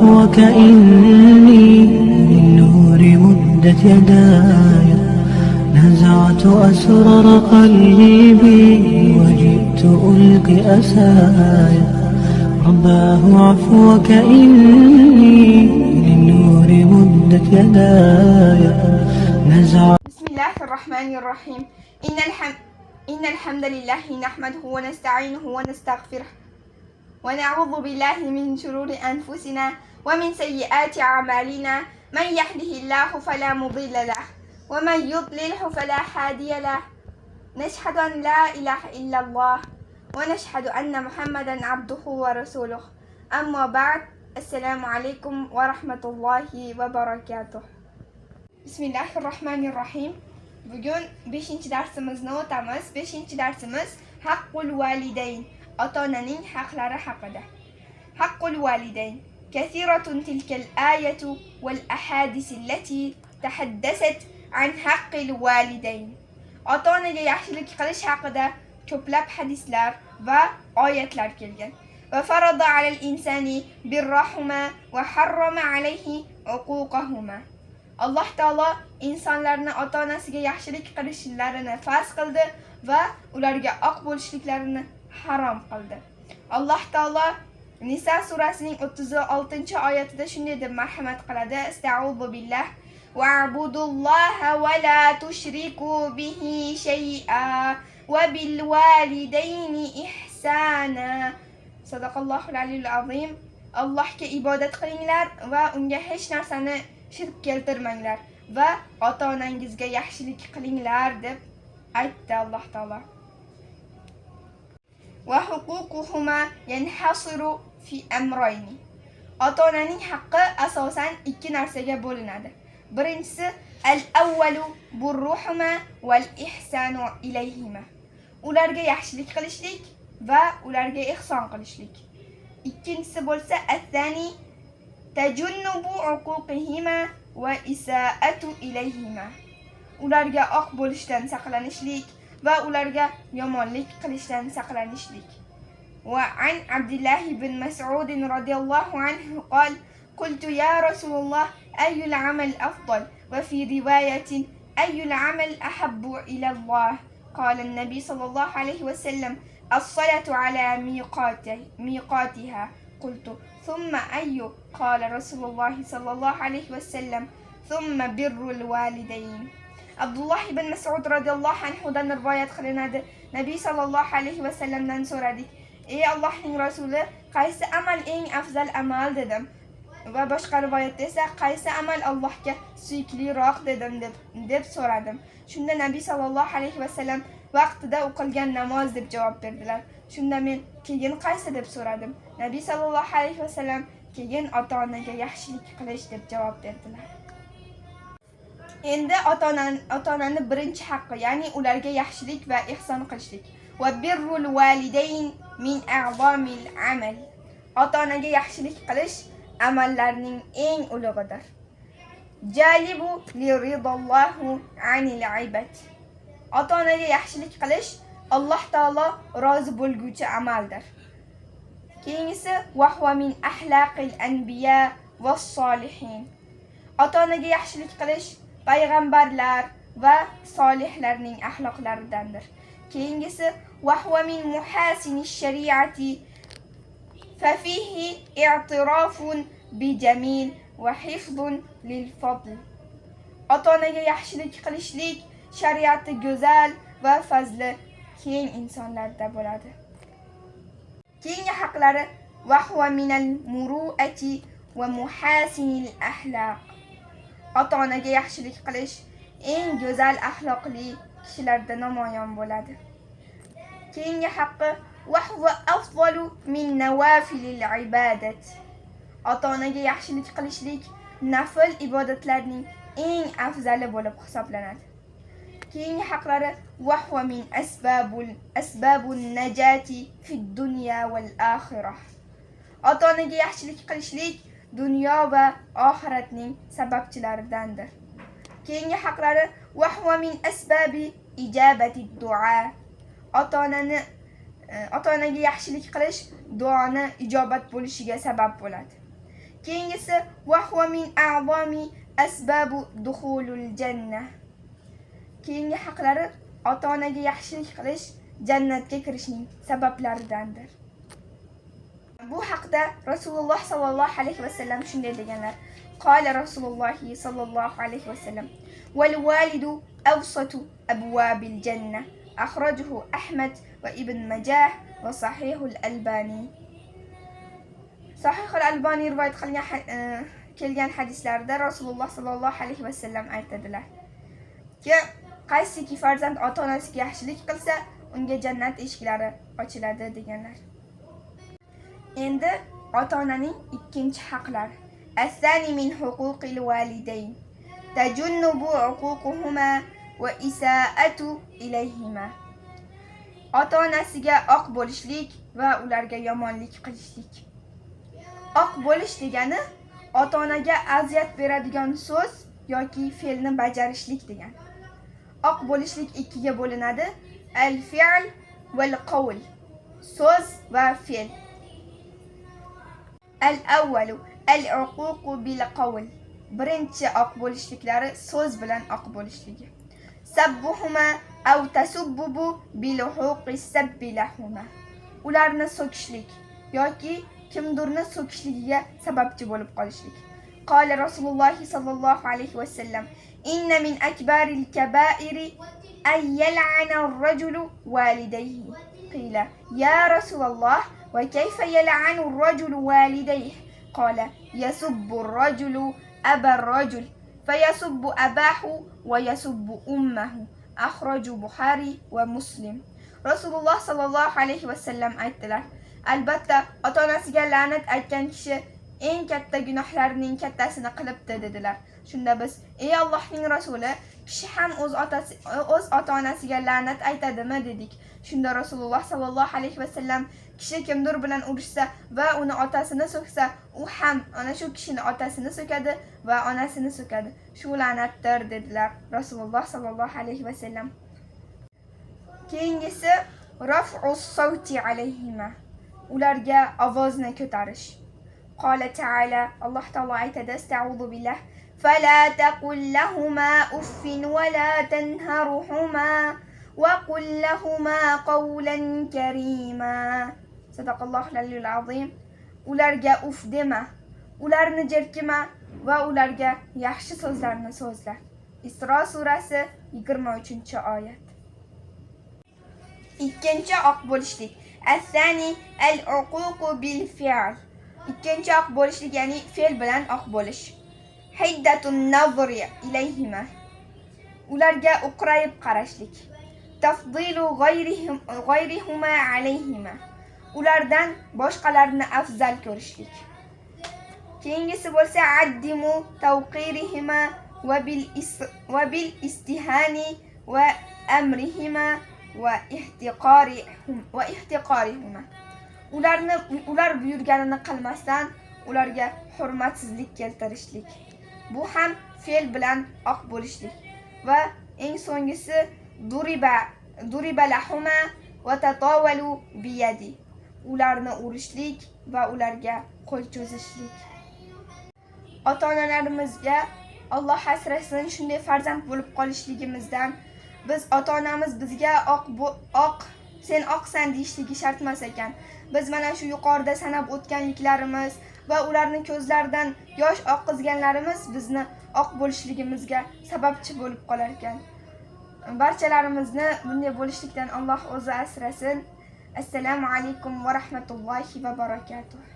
عفوك إني للنور مدت يداي، نزعت أسرار قلبي وجئت ألقي أسايا. رباه عفوك إني للنور مدت يداي، نزعت. بسم الله الرحمن الرحيم. إن الحمد لله نحمده ونستعينه ونستغفره، ونعوذ بالله من شرور أنفسنا ومن سيئات أعمالنا. من يهده الله فلا مضل له، ومن يضلله فلا هادي له. نشهد أن لا إله إلا الله، ونشهد أن محمدا عبده ورسوله. أما بعد، السلام عليكم ورحمة الله وبركاته. بسم الله الرحمن الرحيم. Bugun 5 darsimizni o'tamiz. 5 darsimiz حق الوالدين, ota-onaning haqlari haqida. حق الوالدين كثيرة تلك الآية والأحاديث التي تحدثت عن حق الوالدين. Ota-onaga yaxshilik qilish haqida ko'plab hadislar va oyatlar kelgan. وفرض على الإنسان برهما وحرم عليه عقوقهما. Alloh taolo insonlarni ota-onasiga yaxshilik qilishlarini farz qildi va ularga oq bo'lishliklarini harom qildi. Alloh taolo Nisa surasining 36-oyatida shunday deb marhamat qiladi: أستعوذ بالله: واعبدوا الله ولا تشركوا به شيئا وبالوالدين إحسانا. صدق الله العلي العظيم. Allohga ibodat qilinglar va unga hech narsani shirk keltirmanglar va ota-onangizga yaxshilik qilinglar, deb aytdi Alloh taolo. وحقوقهما ينحصر في أمرين. Ota-onaning haqqi asosan ikki narsaga bo'linadi. Birinchisi الأول برهما والإحسان إليهما. Ularga yaxshilik qilishlik va ularga ihson qilishlik. Ikkinchisi bo'lsa الثاني تجنب عقوقهما وإساءة إليهما. Ularga oq bo'lishdan saqlanishlik va ularga yomonlik qilishdan saqlanishlik. وعن عبد الله بن مسعود رضي الله عنه قال: قلت يا رسول الله، أي العمل أفضل؟ وفي رواية: أي العمل أحب إلى الله؟ قال النبي صلى الله عليه وسلم: الصلاة على ميقاتها. قلت: ثم أي؟ قال رسول الله صلى الله عليه وسلم: ثم بر الوالدين. Abdulloh ibn Mas'ud radhiyallohu anhudan rivoyat qilinadi. Nabiy sallallohu alayhi vasallamdan so'radik: "Ey Allohning rasuli, qaysi amal eng afzal amal?" dedim. Va boshqa rivoyatda esa "Qaysi amal Allohga suyukliroq?" dedim, deb so'radim. Shunda Nabiy sallallohu alayhi vasallam "Vaqtida o'qilgan namoz" deb javob berdilar. Shunda men "Keyin qaysi?" deb so'radim. Nabiy sallallohu alayhi vasallam "Keyin ota-onaga yaxshilik qilish" deb javob berdilar. Endi ota-onani birinchi haqqi, ya'ni ularga yaxshilik va ihson qilishlik. وبر الوالدين من أعظم الأعمال. Ota-onaga yaxshilik qilish amallarning eng ulug'idir. جالب لرضا الله عن العباد. Ota-onaga yaxshilik qilish Alloh taolo rozi bo'lguvchi amaldir. Keyingisi وهو من أخلاق الأنبياء والصالحين. Ota-onaga yaxshilik qilish payg'ambarlar va solihlarning axloqlaridandir. Keyingisi وهو من محاسن الشريعة، ففيه اعتراف بجميل وحفظ للفضل. Ota-onaga yaxshilik qilishlik shariati go'zal va fazli keng insonlarda bo'ladi. Keyingi haqlari وهو من المروءة ومحاسن الأخلاق. Ota-onaga yaxshilik qilish eng go'zal axloqli kishilarda namoyon bo'ladi. Keyingi haqqi وهو أفضل من نوافل العبادة. Ota-onaga yaxshilik qilishlik nafl ibodatlarning eng afzali bo'lib hisoblanadi. Keyingi haqlari وهو من أسباب النجاة في الدنيا والآخرة. Ota-onaga yaxshilik qilishlik dunyo va oxiratning sababchilaridandir. Keyingi haqlari وهو من أسباب إجابة الدعاء. Ota-onaga yaxshilik qilish duoni ijobat bo'lishiga sabab bo'ladi. Keyingisi va huwa min a'zami asbabu dukhulul janna. Keyingi haqlari ota-onaga yaxshilik qilish jannatga kirishning sabablaridandir. Bu haqda Rasululloh sallallohu alayhi vasallam shunday deganlar: Qala Rasululloh sallallohu alayhi vasallam: "Wal walidu awsatu abwabil janna." Akhrajahu Ahmad va Ibn Majah va Sahihul Albani. Sahihul Albani rivoyat qilgan kelgan hadislarda Rasululloh sallallohu alayhi vasallam aytadilar ki, qaysiki farzand ota-onasiga yaxshilik qilsa, unga jannat eshiklari ochiladi deganlar. Endi ota-onaning ikkinchi haqlari. As-sani min huquqil validayn. Tajunnubu uququhuma va isaatu ilayhima. Ota-onasiga oq bo'lishlik va ularga yomonlik qilishlik. Oq bo'lish degani ota-onaga aziyat beradigan so'z yoki fe'lni bajarishlik degani. Oq bo'lishlik ikkiga bo'linadi: al-fi'l val qawl. So'z va fe'l. Al-awwalu al-uququ bil qawl. Birinchi oq bo'lishliklari so'z bilan oq bo'lishligi. Sabbuhuma aw tasubbubu bil huquqi sabbi lahuma. Ularni so'kishlik yoki kimdirni so'kishligiga sababchi bo'lib qolishlik. Qala Rasululloh sallallohu alayhi va sallam: "Inna min akbaril kabairi an yal'ana ar-rajulu walidayhi." Qila: "Ya Rasululloh, va kayfa yal'anu ar-rajulu walidayhi?" Qala: "Yasubbu ar-rajulu aba ar-rajul fayasubbu abahu wa yasubbu ummahu." Akhraju Buxoriy va Muslim. Rasululloh sallallohu alayhi va sallam aytdilar: Albatta, ota-onasiga la'nat aytgan kishi eng katta gunohlarning kattasini qilibdi dedilar. Shunda biz: "Ey Allohning rasuli, kishi ham o'z ota-onasiga la'nat aytadimi?" dedik. Shunda Rasululloh sallallohu alayhi va sallam: kishi kimdir bilan urushsa va uni otasini so'ksa, u ham ana shu kishini otasini so'kadi va onasini so'kadi. Shu la'natdir dedilar Rasululloh sallallohu alayhi va sallam. Keyingisi raf'u sawti alayhima. Ularga ovozni ko'tarish. Qala ta'ala, Alloh taolo aytadi: Astag'uzu billah. Fala taqul lahuma uffin va la tanharhuma va qul lahuma qawlan karima. Sadaqallohu aliyyul azim. Ularga uf dema, ularni jerkima va ularga yaxshi so'zlarni so'zla. Isro surasi 23-oyat. Ikkinchi oq bo'lishlik. As-sani al-uququ bil fi'l. Ikkinchi oq bo'lishlik, ya'ni fe'l bilan oq bo'lish. Hiddatun nazri ilayhima. Ularga o'qrayib qarashlik. Tafdilu g'ayrihima alayhima. Ulardan boshqalarni afzal ko'rishlik. Keyingisi bo'lsa addimu tawqirihima va bil istihani va amrihima va ihtiqorihima. Ularni ular buyurganini qilmasdan ularga hurmatsizlik keltirishlik. Bu ham fe'l bilan oq bo'lishlik. Va eng so'nggisi duriba lahuma va tatawalu biyadi. Ularni urishlik va ularga qo'l cho'zishlik. Ota-onalarimizga Alloh asrasin shunday farzand bo'lib qolishligimizdan. Biz ota-onamiz bizga oq sen oqsan deyishligi shart emas ekan. Biz mana shu yuqorida sanab o'tganliklarimiz va ularni ko'zlaridan yosh oqizganlarimiz bizni oq bo'lishligimizga sababchi bo'lib qolar ekan. Barchalarimizni bunday bo'lishlikdan Alloh o'zi asrasin. Assalomu alaykum va rahmatullohi va barakatuh.